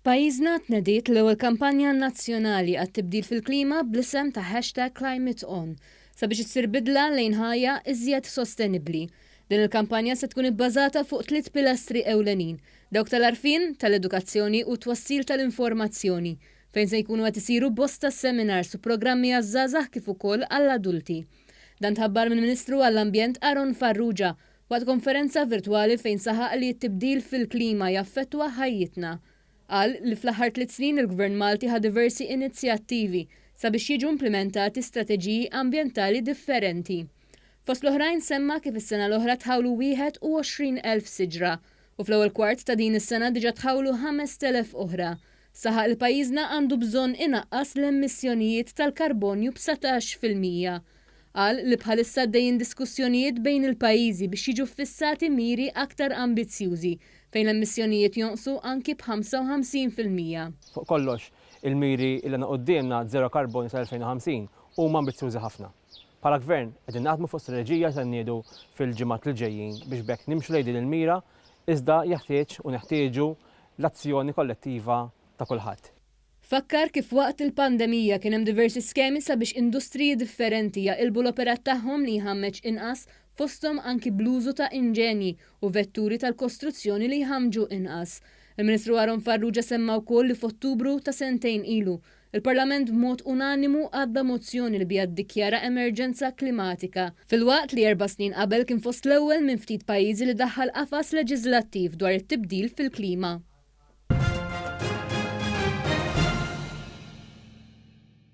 F'pajjiżna tnediet l-ewwel kampanja nazzjonali għat-tibdil fil-klima bl-isem ta' hashtag ClimateOn sabiex issir bidla lejn ħajja iżjed sostenibbli. Din il-kampanja se tkun ibbażata fuq tliet pilastri ewlenin, dawk tal-għarfien, tal-edukazzjoni u t-twassil tal-informazzjoni, fejn se jkunu qed isiru bosta seminars u programmi għaż-żgħażagħ kif ukoll għall-adulti. Dan tħabbar mill-Ministru għall-Ambjent Aaron Farrugia Waqt konferenza virtwali fejn saħaq li t-tibdil fil-klima jaffettwa ħajjitna. Qal li fl-aħħar tliet snin il-Gvern Malti ħa diversi inizjattivi sabiex jiġu implimentati strateġiji ambjentali differenti. Fost l-oħrajn semma kif is-sena l-oħra tħawlu 21,000 siġra u fl-ewwel kwart ta' din is-sena diġà tħawlu 5,000 oħra. Saħaq li pajjiżna għandu bżonn inaqqas l-emissjonijiet tal-karbonju b'19%. Qal li bħalissa għaddejjin diskussjonijiet bejn il-pajjiżi biex jiġu ffissati miri aktar ambizzjużi, fejn l-emissjonijiet jonqsu anki b'55%. Fuq kollox, il-miri li għandna quddiemna, zero karbonju sal-2050, huma ambizzjużi ħafna. Bħala Gvern, qegħdin naħdmu fuq strateġija li se nniedu fil-ġimgħat li ġejjin biex b'hekk nimxu lejn din il-mira, iżda jeħtieġ u neħtieġu l-azzjoni kollettiva ta' kulħadd. Fakkar kif waqt il-pandemija kien hemm diversi skemi sabiex industriji differenti jaqilbu l-operat tagħhom li jħammeġ inqas fosthom anki bl-użu ta' inġenji u vetturi tal-kostruzzjoni li jħammġu inqas. Il-Ministru Aaron Farrugia semma wkoll li f'Ottubru ta' sentejn ilu, il-Parlament b'mod unanimu għadda mozzjoni li biha ddikjara emerġenza klimatika, filwaqt li erba' snin qabel kien fost l-ewwel minn ftit pajjiżi li daħħal qafas leġiżlattiv dwar it-tibdil fil-klima.